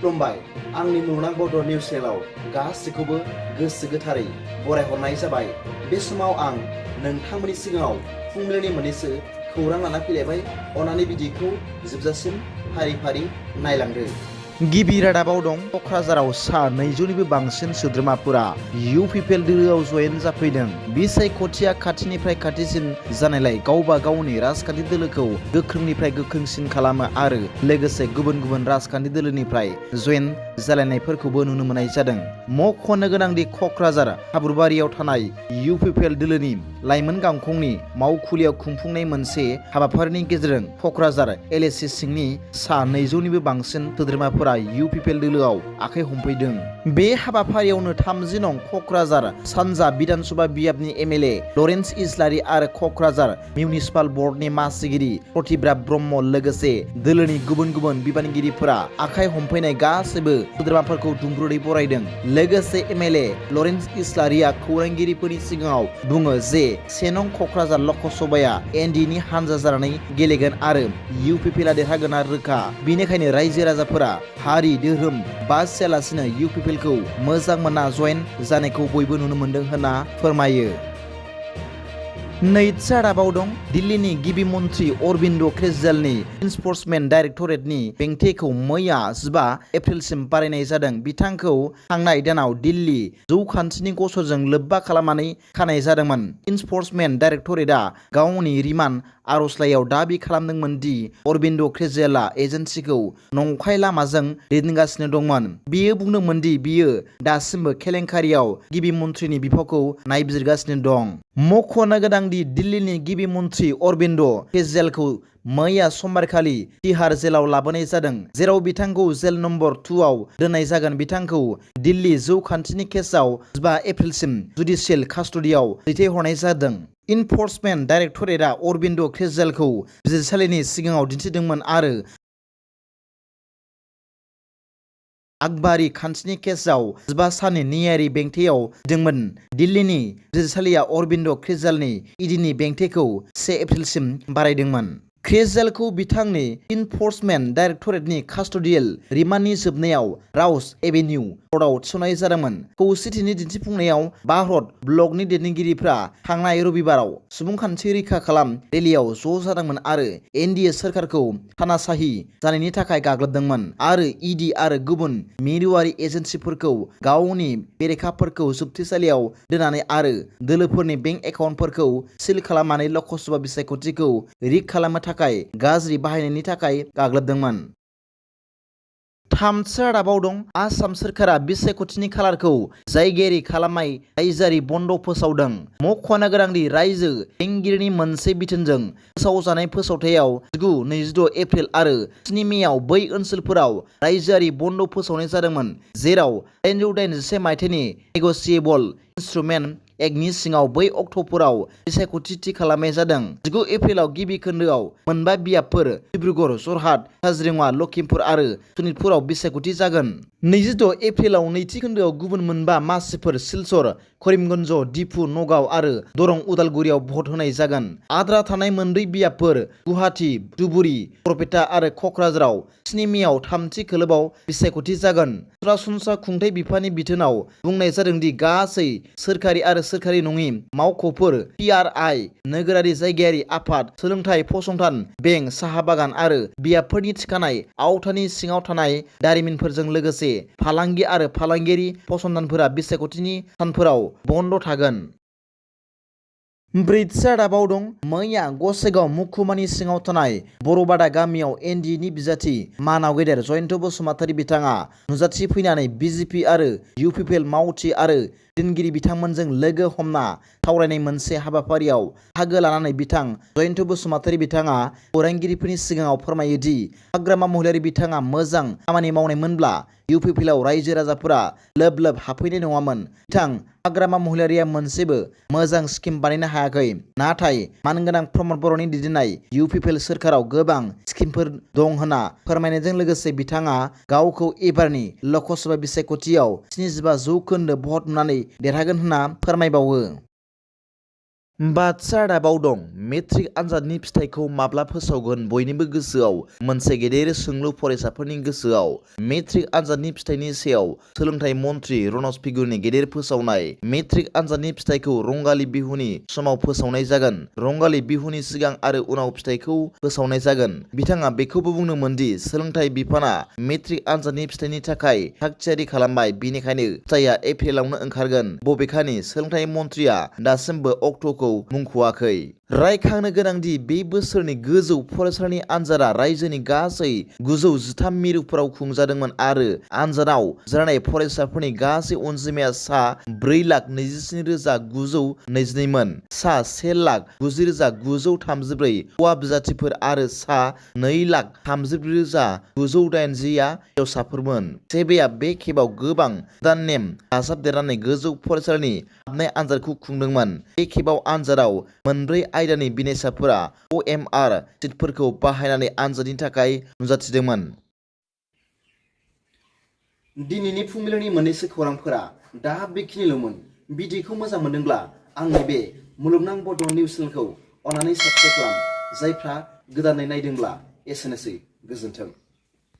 खुलुमबाय आंनि मुलुगनां बड' निउस चेनेलाव गासैखौबो गोसो गोथारै बरायहरनाय जाबाय। बे समाव आं नोंथांमोननि सिगाङाव फुंबिलिनि मोननैसो खौरां लाना फैलायबाय। अन्नानै भिडिअखौ जोबजासिम फारि फारि नायलांदो। गिबि रादाबाव दं क'क्राझाराव सा 200निबो बांसिन सोद्रोमाफोरा UPPL दोलोआव जयेन जाफैदों। बिसायख'थिया खाथिनिफ्राय खाथिसिन जानायलाय गावबा गावनि राजखान्थि दोलोखौ गोख्रोंनिफ्राय गोख्रोंसिन खालामो आरो लोगोसे गुबुन गुबुन राजखान्थि दोलोनिफ्राय जयेन जालायनायफोरखौबो नुनो मोननाय जादों। मख'नो गोनांदि क'क्राझार हाब्रुबारियाव थानाय UPPL दोलोनि लाइमोन गांखंनि मावखुलियाव खुंफुंनाय मोनसे हाबाफारिनि गेजेरजों क'क्राझार LSC सिंनि सा 200निबो बांसिन सोद्रोमाफोरा UPPL दोलोआव आखाइ हमफैदों। बे हाबाफारियावनो 30 नं क'क्राझार सानजा बिधानसभा बियाबनि MLA लरेन्स इस्लारि आरो क'क्राझार मिउनिसिपाल बर्डनि मासिगिरि प्रतिब्रा ब्रह्म लोगोसे दोलोनि गुबुन गुबुन बिबानगिरिफोरा आखाइ हमफैनाय गासैबो सोद्रोमाफोरखौ दुंब्रुदै बरायदों। लोगोसे MLA लरेन्स इस्लारिया खौरांगिरिफोरनि सिगाङाव बुङो जे 1 नं क'क्राझार लकसभाया NDनि हानजा जानानै गेलेगोन आरो UPPLआ देरहागोना रोखा। बेनिखायनो रायजो राजाफोरा हारि धोरोम बासियालासिनो UPPLखौ मोजां मोनना जयेन जानायखौ बयबो नुनो मोन्दों होनना फोरमायो। नैथि रादाबाव दं दिल्लीनि गिबि मन्थ्रि अरबिन्द केजरीवालनि इनफर्समेन्ट डाइरेक्टरेटनि बेंटेखौ मैया 15 एप्रिलसिम बारायनाय जादों। बिथांखौ थांनाय दानाव दिल्ली जौखान्थिनि गसरजों लोब्बा खालामनानै खानाय जादोंमोन। इनफर्समेन्ट डाइरेक्टरेटआ गावनि रिमान्ड आर'जलाइयाव दाबि खालामदोंमोन दि अरबिन्द केजरीवालआ एजेन्सिखौ नंखाय लामाजों दैदेनगासिनो दंमोन। बियो बुंदोंमोन दि बियो दासिमबो केलेंकारियाव गिबि मन्थ्रिनि बिफावखौ नायबिजिरगासिनो दं। मख'नो गोनां दि दिल्लीनि गिबि मन्थ्रि अरबिन्द केजरीवालखौ मैया समबारखालि तिहार जेलाव लाबोनाय जादों, जेराव बिथांखौ जेल नम्बर 2 आव दोननाय जागोन। बिथांखौ दिल्ली जौखान्थिनि केसआव 15 एप्रिलसिम जुडिशियेल कास्टडियाव दैथायहरनाय जादों। इनफर्समेन्ट डाइरेक्टरेटआ अरबिन्द केजरीवालखौ बिजिरसालिनि सिगाङाव दिन्थिदोंमोन आरो आगबारि खान्थिनि केसआव 15 साननि न्यायारि बेंटेयाव दिदोंमोन। दिल्लीनि बिजिरसालिया अरबिन्द केजरीवालनि EDनि बेंटेखौ 1 एप्रिलसिम बारायदोंमोन। केजरीवालखौ बिथांनि इनफर्समेन्ट डाइरेक्टरेटनि कास्टडियेल रिमान्डनि जोबनायाव राउस एवेन्यू कर्टआव थिसननाय जादोंमोन। खौसेथिनि दिन्थिफुंनायाव भारत ब्लकनि दैदेनगिरिफ्रा थांनाय रबिबाराव सुबुंखान्थि रैखा खालाम रेलियाव ज' जादोंमोन आरो NDA सोरखारखौ तानाशाही जानायनि थाखाय गाग्लोबदोंमोन आरो ED आरो गुबुन मिरुआरि एजेन्सिफोरखौ गावनि बेरेखाफोरखौ जोबथेसालियाव दोननानै आरो दोलोफोरनि बेंक एकाउन्टफोरखौ सिल खालामनानै लकसभा बिसायख'थिखौ रिग खालामनो थाखाय गाज्रि बाहायनायनि थाखाय गाग्लोबदोंमोन। थामथि रादाबाव दं आसाम सोरखारा बिसायख'थिनि खालारखौ जायगायारि खालामनाय रायजोआरि बन्द फोसावदों। मख'नो गोनांदि रायजो बेंगिरिनि मोनसे बिथोनजों फोसावजानाय फोसावथायाव 19-26 एप्रिल आरो 7 मेआव बै ओनसोलफोराव रायजोआरि बन्द फोसावनाय जादोंमोन जेराव 1881 मायथाइनि नेग'सिएबल इन्स्ट्रुमेन्ट एक्टनि सिङाव बै अक्ट'फोराव बिसायख'थि थि खालामनाय जादों। 19 एप्रिलाव गिबि खोन्दोआव 5 बियाबफोर डिब्रुगड़, जरहाट, काजिरङा, लखिमपुर आरो सनितपुराव बिसायख'थि जागोन। 26 एप्रिलाव नैथि खोन्दोआव गुबुन 5 मासिफोर सिलचर, करिमगन्ज, दिफु, नगाव आरो दरं उदालगुरियाव भट होनाय जागोन। आद्रा थानाय 4 बियाबफोर गुवाहाटी, धुबुरी, बरपेटा आरो क'क्राझाराव 7 मेआव थामथि खोलोबआव बिसायख'थि जागोन। सरासनस्रा खुंथाय बिफाननि बिथोनाव बुंनाय जादों दि गासै सोरखारि आरो सोरखारि नङि मावख'फोर, PRI, नोगोरारि जायगायारि आफाद, सोलोंथाइ फसंथान, बेंक, साहा बागान आरो बियाबफोरनि थिखानाय आवथानि सिङाव थानाय दारिमिनफोरजों लोगोसे फालांगि आरो फालांगियारि फसंथानफोरा बिसायख'थिनि सानफोराव बन्द थागोन। ब्रैथि रादाबाव दं मैया गसाइगाव महकुमानि सिङाव थानाय बर'बादा गामियाव NDनि बिजाथि मानाव गेदेर जयन्त बसुमतारी बिथाङा नुजाथिफैनानै BJP आरो UPPL मावथि आरो दैदेनगिरि बिथांमोनजों लोगो हमना सावरायनाय मोनसे हाबाफारियाव बाहागो लानानै बिथां जयन्त बसुमतारी बिथाङा खौरांगिरिफोरनि सिगाङाव फोरमायो दि हाग्रामा महिलारि बिथाङा मोजां खामानि मावनायमोनब्ला UPPLआव रायजो राजाफोरा लोब लोब हाबफैनाय नङामोन। बिथां हाग्रामा महिलारिया मोनसेबो मोजां स्किम बानायनो हायाखै, नाथाय मानगोनां प्रमद बर'नि दैदेननाय UPPL सोरखाराव गोबां स्किमफोर दं होनना फोरमायनायजों लोगोसे बिथाङा गावखौ एबारनि लकसभा बिसायख'थियाव 75% भट मोननानै देरहागोन होनना फोरमायबावो। बाथ्रा रादाबाव दं मेट्रिक आनजादनि फिथाइखौ माब्ला फोसावगोन बयनिबो गोसोआव मोनसे गेदेर सोंलु फरायसाफोरनि गोसोआव मेट्रिक आनजादनि फिथाइनि सायाव सोलोंथाइ मन्थ्रि रनज फिगुरनि गेदेर फोसावनाय मेट्रिक आनजादनि फिथाइखौ रंगाली बिहुनि समाव फोसावनाय जागोन रंगाली बिहुनि सिगां आरो उनाव फिथाइखौ फोसावनाय जागोन बिथाङा बेखौबो बुंदोंमोन दि सोलोंथाइ बिफाना मेट्रिक आनजादनि फिथाइनि थाखाय थागथियारि खालामबाय बेनिखायनो फिथाइया एप्रिलावनो ओंखारगोन बबेखानि सोलोंथाइ मन्थ्रिया दासिमबो अक्ट'खौ मुंख'वाखै रायखांनो गोनांदि बे बोसोरनि गोजौ फरायसालिनि आनजादा रायजोनि गासै 913 मिरुफोराव खुंजादोंमोन आरो आनजादाव जानाय फरायसाफोरनि गासै अनजिमाया सा 4,27,922 मोन सा 1,90,934 हौवा बिजाथिफोर आरो सा 2,34,980 आ हिन्जावसाफोरमोन सेबेआ बे खेबाव गोबां गोदान नेम दाजाबदेरनानै गोजौ फरायसालिनि हाबनाय आनजादखौ खुंदोंमोन बे खेबाव आनजादाव मोनब्रै आयदानि बिनायसाफोरा OMR सिटफोरखौ बाहायनानै आनजादनि थाखाय नुजाथिदोंमोन। दिनैनि फुंबिलिनि मोननैसो खौरांफोरा दा बेखिनिल'मोन भिडिअखौ मोजां मोनदोंब्ला आंनि बे मुलुगनां बड' निउस चेनेलखौ अननानै साबस्क्राइब खालाम जायफ्रा गोदानै नायदोंब्ला एसेनोसै गोजोन्थों।